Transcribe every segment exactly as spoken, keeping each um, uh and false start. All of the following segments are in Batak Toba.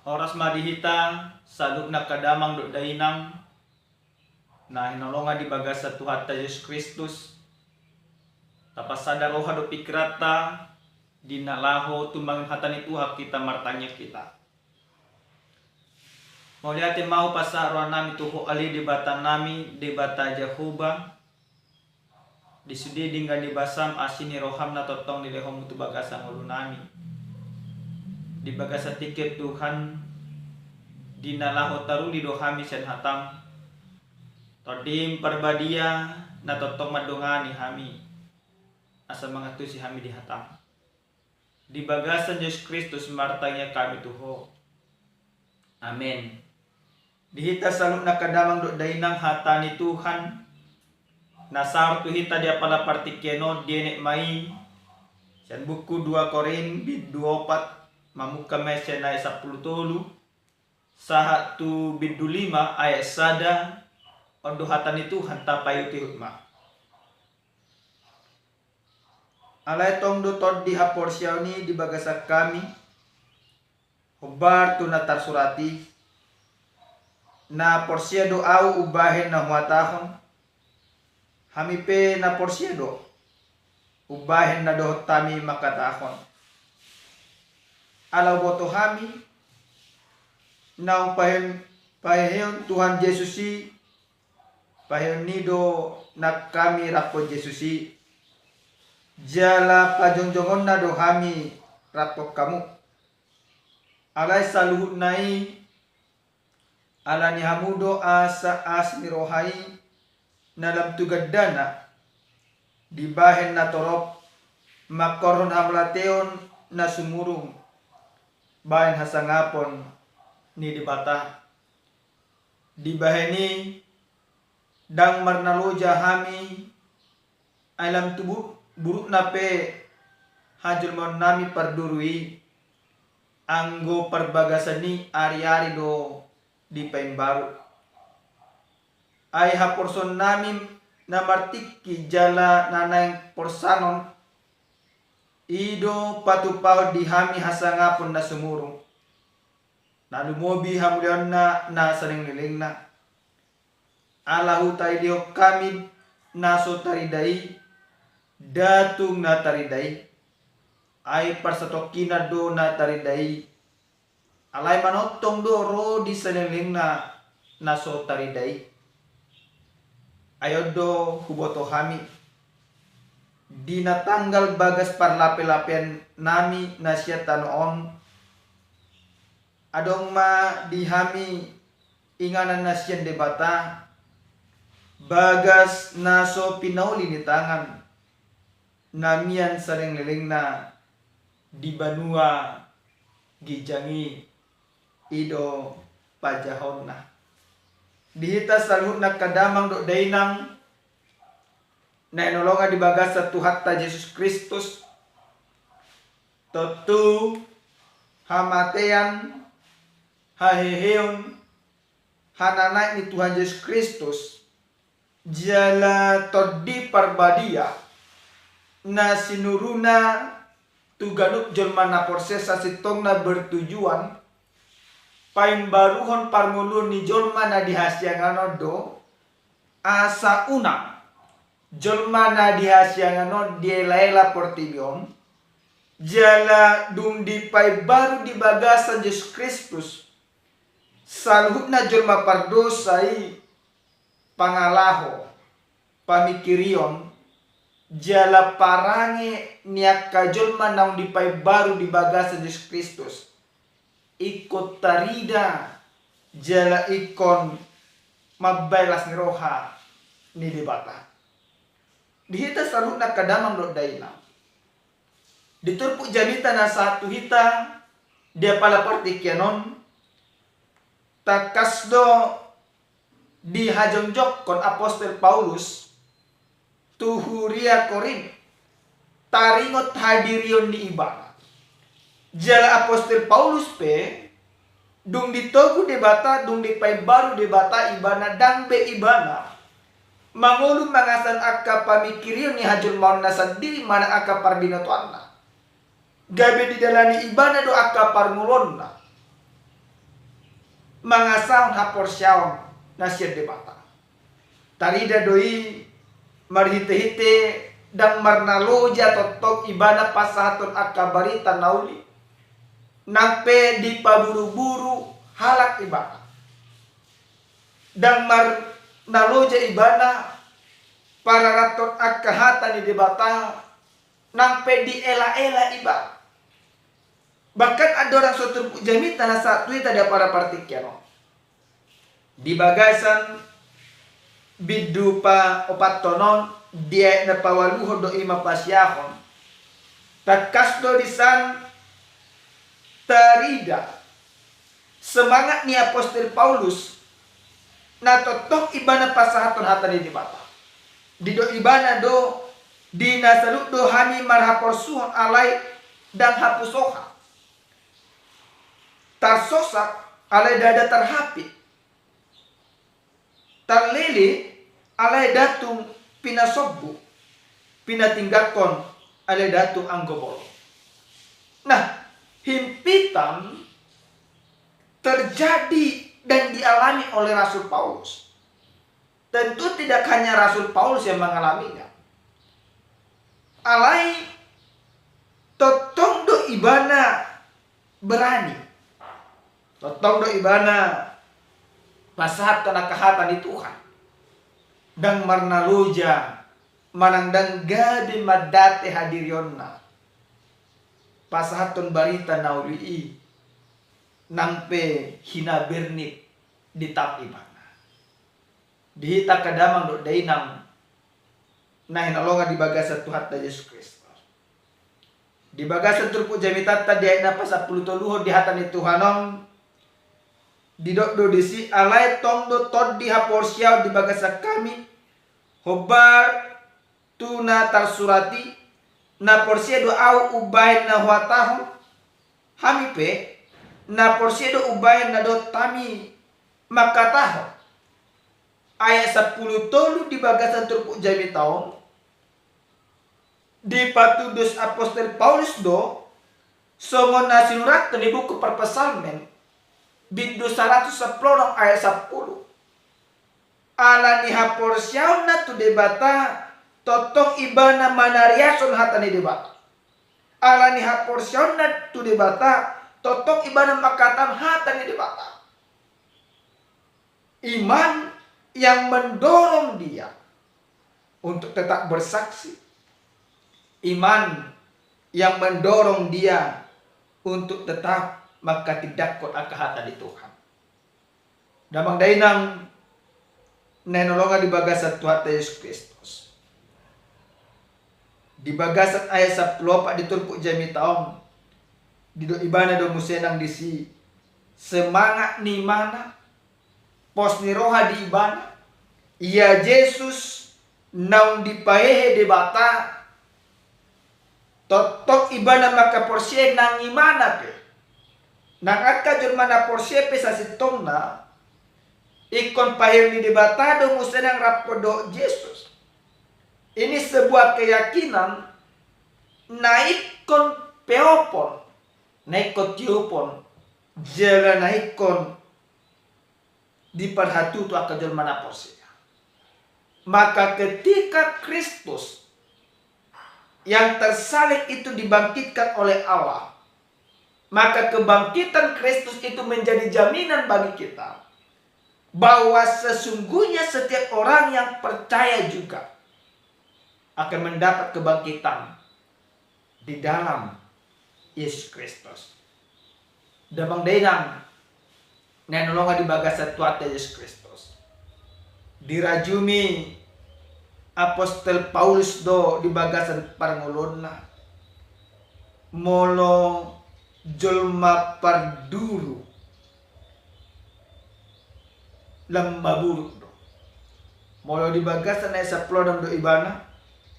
Horas ma di hita saluhutna angka damang dohot dainang na hinaholongan di bagasan Tuhanta Jesus Kristus. Tapansada roha dohot pingkiranta di na laho tumangihon hata ni Tuhan hita martangiang hita. Mauliate ma hupasahat rohanami tu Ho ale Debatanami, Debata Jahowa. Di sude denggan ni basam, asi ni roham na tongtong dilehonmu tu bagasan ngolunami. Di bagasan tingki on Tuhan, di na laho taruli do hami sian hatam, Tondim Parbadia na tongtong mandongani hami, asa mangantusi hami di hatam. Di bagasan Jesus Kristus martangiang hami tu Ho. Amen. Di hita saluhutna angka damang dohot dainang, hata ni Tuhan na saor tu hita di apala partingkian on dienet ma i sian buku dua Korint bindu opat, mamungka ma i sian ayat sampulu tolu sahat tu bindu lima ayat sada. On do hata ni Tuhan, tapaihutihut ma. Alai tong do tondi haporseaon i di bagasan hami, hombar tu na tarsurat i: Na porsea do ahu umbahen na huhatahon, hami pe na porsea do umbahen na dohot hami mangkatahon. Ala huboto hami naung pahe-, paheheon Tuhan Jesus i, paheheon ni i do nang hami rap Jesus i, jala pajongjongonna do hami rap hamu. Alai saluhutna i ala ni hamu do, asa asi ni roha i na lam tu gandana dibahen na torop mangkorhon hamauliateon na sumurung bahen hasangapon ni Debata. Dibahen i ndang marnaloja hami, ai lam tu bu-, burukna pe hajolmaonnami parduru i, anggo parbagasan i ariari do dipaimbaru. Ai haporseaonnami na martingki jala na naeng porsanon i do patupahon di hami hasangapon na sumurung, na lumobi hamuliaonna na salelenglelengna. Ala hutaridahon hami na so tarida i, nda tung na tarida i, ai parsatongkinan do na tarida i, alai manongtong do ro di salelenglelengna na so tarida i. Ai on do huboto hami, di na tanggal bagas parlapelapeannami na sian tano on, adong ma di hami inganan na sian Debata, bagas na so pinauli ni tangan na mian salelenglelengna di banua ginjang i, i do pajahaonna. Di hita saluhutna angka damang dohot dainang na hinaholongan di bagasan Tuhanta Jesus Kristus, tontu hamatean, haheheon, hananaek ni Tuhan Jesus Kristus, jala Tondi Parbadia na sinuruna tu ganup jolma na porsea sasintongna bertujuan paimbaruhon parngoluon ni jolma na di hasiangan on do, asa unang jolma na di hasiangan on dielaela portibi on, jala dung dipaimbaru di bagasan Jesus Kristus saluhutna jolma pardosa i, pangalaho, pamingkirion, jala parange ni angka jolma naung dipaimbaru di bagasan Jesus Kristus, ingkon tarida jala ingkon mambahen las ni roha ni Debata. Di hita saluhutna angka damang dohot dainang, di turpuk jamita na sahat tu hita di apala partingkian on, tangkas do dihajongjongkon apostel Paulus tu huria Korint taringot hadirion ni ibana. Jala apostel Paulus pe, dung ditogu Debata, dung dipaimbaru Debata ibana, ndang be ibana mangolu mangasahon angka pamingkirion ni hajolmaonna sandiri manang angka parbinotoanna. Gabe didalani ibana do angka parngoluonna. mangasahon haporseaon na sian Debata. Tarida do i marhitehite ndang marnaloja tongtong ibana pasahathon angka barita na uli, nang pe dipaburuburu halak ibana. Ndang marnaloja ibana pararathon angka hata ni Debata, nang pe dielaela ibana. Bahkan andorang so turpuk jamita na sahat tu hita di apala partingkian on, di bagasan bindu paopathon on, di ayat na paualuhon do i masiahon. Tangkas do disan tarida semangat ni apostel Paulus na tongtong ibana pasahathon hata ni Debata. Didok ibana do, di na saluhut do hami marhaporsuhon alai ndang hapusoha, tarsosak alai ndada tarhapit, tarlele alai ndada tung pinasombu, pinatinggalhon alai ndada tung anggo bolon. Nah, himpitan terjadi dan dialami oleh Rasul Paulus. Tentu tidak hanya Rasul Paulus yang mengalaminya. Alai tongtong do ibana berani. Tongtong do ibana pasahathon angka hata ni Tuhan. Ndang marnaloja manang ndang gabe mandate hadirionna pasahathon barita na uli i, nang pe hinabirnit ditap ibana. Di hita angka damang dohot dainang na hinaholongan di bagasan Tuhanta Jesus Kristus, di bagasan turpuk jamitanta di ayat na pasampulu toluhon di hata ni Tuhan on, didok do disi, alai tong do tondi haporseaon di bagasan hami, hombar tu na tarsurat i, na porsea do ahu umbahen na huhatahon, hami pe na porsea do umbahen na dohot hami mangkatahon. Ayat sampulu tolu di bagasan turpuk jamita on, dipatudos apostel Paulus do songon na sinurathon di buku Parpsalmen, bindu saratus sampulu onom ayat sampulu. Ala ni haporseaonna tu Debata, tongtong ibana manariashon hata ni Debata. Ala ni haporseaonna tu Debata, tongtong ibana mangkatahon hata ni Debata. Iman yang mendorong dia untuk tetap bersaksi. Iman yang mendorong dia untuk tetap manghatindanghon angka hata ni Tuhan. Damang dainang na hinaholongan di bagasan Tuhanta Jesus Kristus, di bagasan ayat sampulu opat di turpuk jamita on, didok ibana do muse nang disi semangat ni imana, pos ni roha di ibana. Ia Jesus naung dipahehe Debata, tongtong ibana manghaporseai nang imana pe. Nang angka jolma na porsea pe sasintongna, ingkon pahehe ni Debata do muse nang rap dohot Jesus. Ini sebuah keyakinan na ingkon peopon, na ingkon tiopon, jala na ingkon diparhatutu angka jolma na porsea. Maka ketika Kristus yang tersalib itu dibangkitkan oleh Allah, maka kebangkitan Kristus itu menjadi jaminan bagi kita bahwa sesungguhnya setiap orang yang percaya juga akan mendapat kebangkitan di dalam Yesus Kristus. Damang dainang na hinaholongan di bagasan Tuhanta Jesus Kristus, dirajumi apostel Paulus do di bagasan parngoluonna, molo jolma parduru lam maburuk do. Molo di bagasan ayat sampulu onom do ibana,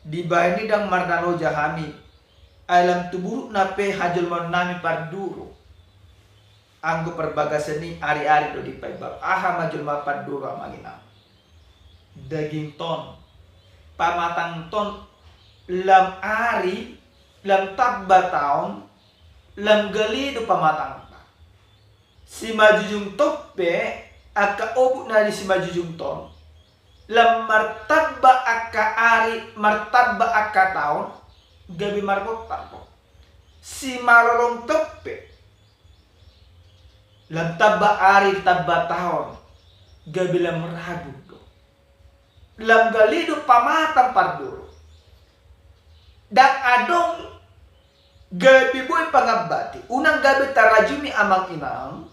dibahen i ndang marnaloja hami, ai lam tu burukna pe hajolmaonnami parduru. Anggo parbagasan i ari-ari do dipaimbaru. Aha ma jolma parduru, amang inang? Dagington, pamatangton, lam ari, lam tamba taon, lam gale do pamatangta. Simanjujung tong pe, angka obuk na di Simanjujung tong, lam martamba angka ari, martamba angka taon, gabe marbontar do. Simalolong tong pe, lam tamba ari, tamba taon, gabe lam ragun do. Lam gale do pamatang parjolo. Ndang adong gabe boi pangambati, unang gabe tarajumi amang inang,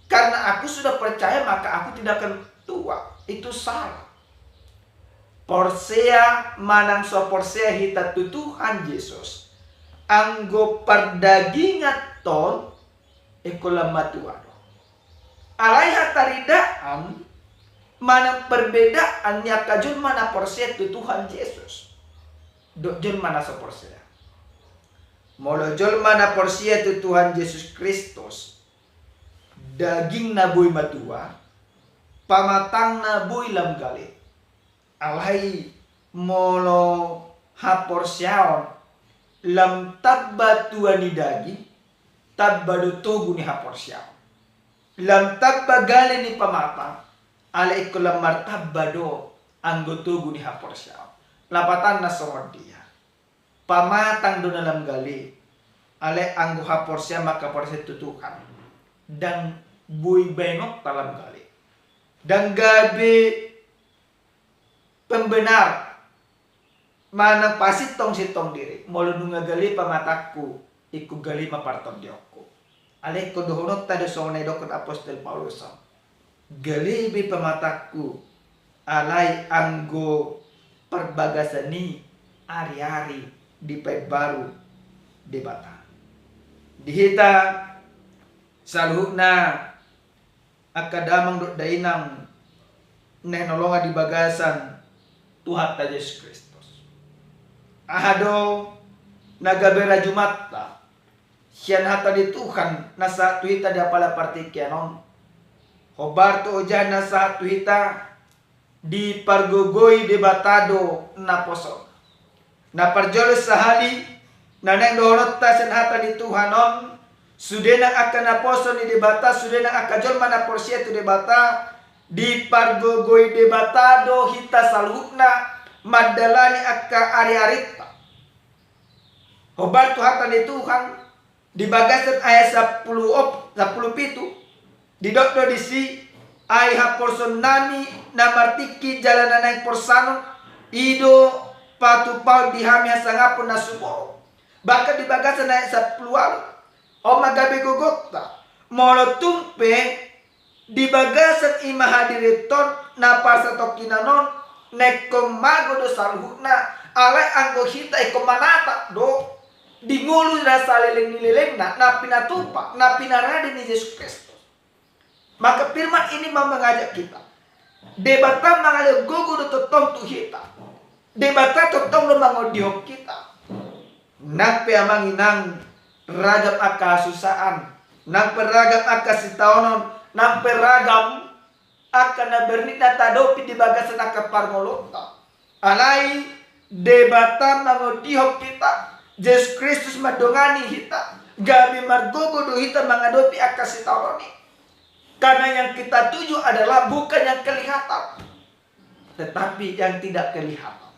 karena aku sudah percaya maka aku tidak akan tua. Itu salah. Porsea manang so porsea hita tu Tuhan Jesus, anggo pardagingan ton, ingkon lam matua do. Alai hataridaan manang perbedaan ni angka jolma na porsea tu Tuhan Jesus dohot jolma na so porsea. Molo jolma na porsea tu Tuhan Jesus Kristus, dagingna boi matua, pamatangna boi lam gale. Alai molo haporseaon lam tamba tua ni daging, tamba do togu ni haporseaon. Lam tamba gale ni pamatang, alai ingkon lam martamba do anggo togu ni haporseaon. Lapatanna songon dia? Pamatang do na lam gale, alai anggo haporseaon mangkaporseai tu Tuhan, ndang boi baenonta lam gale. Ndang gabe pembenar manang pasintong-sintong diri. Molo nunga gale pamatangku, ingkon gale ma partondionku. Alai ingkon dohononta do songon na didokkon apostel Paulus on. Gale be pamatangku, alai anggo parbagasan i ari-ari dipaimbaru Debata. Di hita saluhutna angka damang dohot dainang na hinaholongan di bagasan Tuhanta Jesus Kristus. Aha do na gabe rajumanta sian hata ni Tuhan na sahat tu hita di apala partingkian on? Hombar tu ojahan na sahat tu hita dipargogoi Debata do naposona. Na parjolo sahali, na naeng dohononta sian hata ni Tuhan on, sude nang angka naposo ni Debata, sude nang angka jolma na porsea tu Debata, dipargogoi Debata do hita saluhutna mandalani angka ari-arinta. Hombar tu hata ni Tuhan, di bagasan ayat sampulu op-, sampulu pitu, didok do disi, ai haporseaonnami na martingki jala na naeng porsanon, i do patupahon di hami hasangapon na sumorop. Bahkan di bagasan ayat sampulu ualu, on ma gabe gogonta, molo tung pe di bagasan i ma hadirinta on na parsatongkinan on, na ingkon mago do saluhutna, alai anggo hita ingkon manatap do di ngolu na saleleng ni lelengna, na pinatupa, na pinarade ni Jesus Kristus. Maka firman ini mau mengajak kita. Debata mangalehon gogo do tongtong tu hita. Debata tongtong do mangondihon hita. Nang pe amang inang ragam angka hasusaan, nang pe ragam angka sitaonon, nang pe ragam angka na bernit na taadopi di bagasan angka parngoluonta. Alai Debata mangondihon hita, Jesus Kristus mandongani hita, gabe margogo do hita mangadopi angka sitaonon i. Karena yang kita tuju adalah bukan yang kelihatan, tetapi yang tidak kelihatan.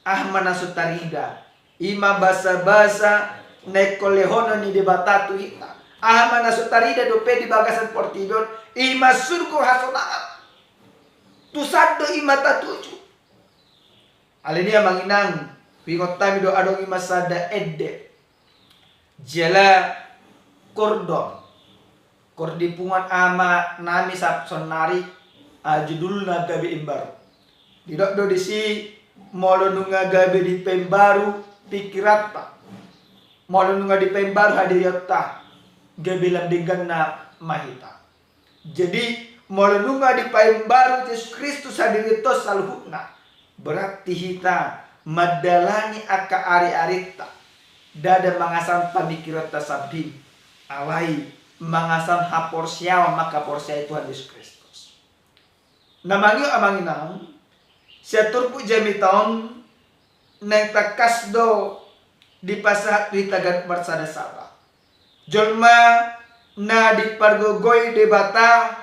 Aha ma na so tarida, i ma basabasa na ingkon lehonon ni Debata tu hita. Aha ma na so tarida dope di bagasan portibi on, i ma surgo hasonangan. Tu san do i ma tatuju. Alani i amang inang, huingot hami do adong i ma sada ende jala kordon. Kor di punguan amanami sahat sonari, ah, judulna gabe imbaru. Didok do disi, molo nunga gabe dipaimbaru pikiranta, molo nunga dipaimbaru hadirionta, gabe lam dengganna ma hita. Jadi molo nunga dipaimbaru Jesus Kristus hadirinta on saluhutna, berarti hita mandalani angka ari-arinta ndada mangasahon pamikiranta sambing, alai mangasahon haporseaon mangkaporseai Tuhan Jesus Kristus. Na mangihut amang inang, sian turpuk jamita on naeng tangkas do dipasahat tu hita ganup marsada-sada. Jolma na dipargogoi Debata,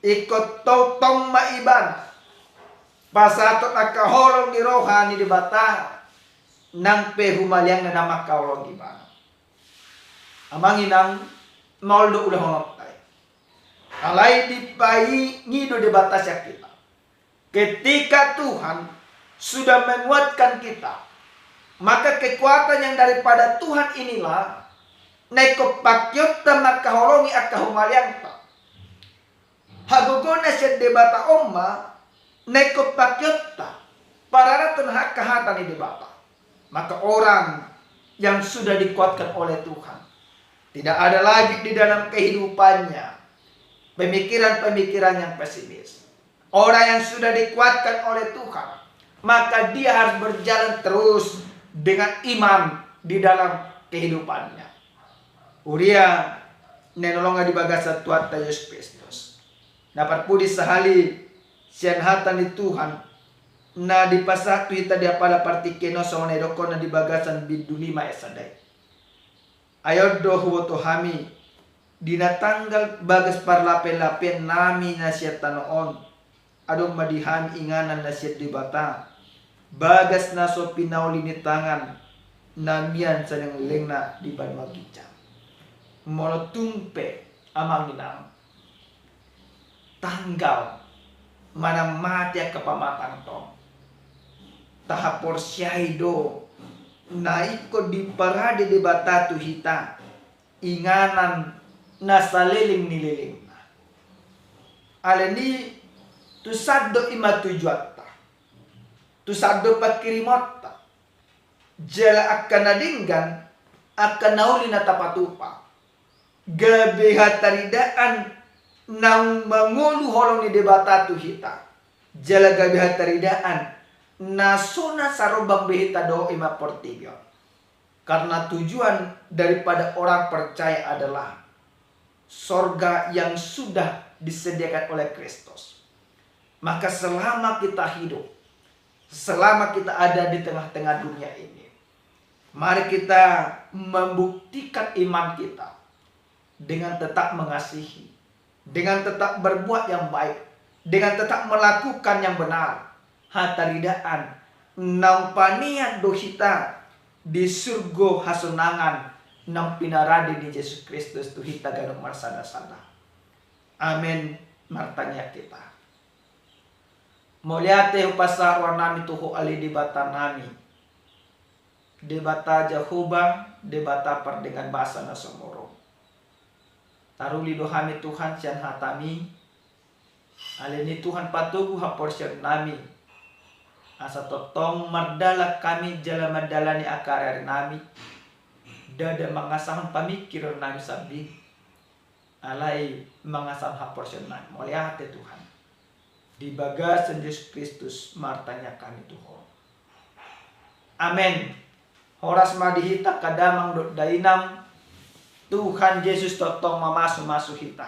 ingkon tongtong ma ibana pasahathon angka holong ni roha ni Debata, nang pe humaliang na mangkaholongi ibana. Amang inang, maol do ulahononta i. Alai dipaingido Debata sian hita, ketika Tuhan sudah menguatkan kita, maka kekuatan yang daripada Tuhan inilah na ingkon pakeonta mangkaholongi angka humaliangta. Hagogoon na sian Debata on ma na ingkon pakeonta pararathon angka hata ni Debata. Maka orang yang sudah dikuatkan oleh Tuhan, tidak ada lagi di dalam kehidupannya pemikiran-pemikiran yang pesimis. Orang yang sudah dikuatkan oleh Tuhan, maka dia harus berjalan terus dengan iman di dalam kehidupannya. Huria na hinaholongan di bagasan Tuhanta Jesus Kristus, na parpudi sahali, sian hata ni Tuhan na dipasahat tu hita di Apala Partingkian on, songon na didokhonna di bagasan bindu lima ayat sada i. Ai on do huboto hami, di na tanggal bagas parlapean-lapean nami na sian tano on, adong ma di hami inganan na sian Debata, bagas na so pinauli ni tangan na mian saleleng-lelengna di banua ginjang. Molo tung pe, amang inang, tanggal manang mate angka pamatangta on, tahaporseai do na ingkon diparade Debata tu hita inganan na saleleng ni lelengna. Alani i, tu san do i ma tujuanta, tu san do pangkirimonta, jala angka na denggan, angka na uli na tapatupa, gabe hataridaan naung mangolu holong ni Debata tu hita, jala gabe hataridaan na so na sarombang be hita dohot i ma portibi on. Karena tujuan daripada orang percaya adalah sorga yang sudah disediakan oleh Kristus. Maka selama kita hidup, selama kita ada di tengah-tengah dunia ini, mari kita membuktikan iman kita dengan tetap mengasihi, dengan tetap berbuat yang baik, dengan tetap melakukan yang benar. Hataridaan naung panean do hita di surgo hasonangan naung pinarade ni Jesus Kristus tu hita ganup marsada-sada. Amen. Martangiang hita. Mauliate hupasahat roha nami tu Ho ale Debata nami, Debata Jahowa, Debata pardenggan basa na sumurung. Taruli do hami Tuhan sian hataMi. Alani i Tuhan, patogu haporseaon nami, asa tongtong mardalan hami jala mandalani angka ari-ari nami, ndada mangasahon pamingkirion nami sambing, alai mangasahon haporseaon nami. Mauliate Tuhan. Di bagasan Jesus Kristus martangiang hami tu Ho. Amen. Horas ma di hita angka damang dohot dainang. Tuhan Jesus tongtong mamasu-masu hita.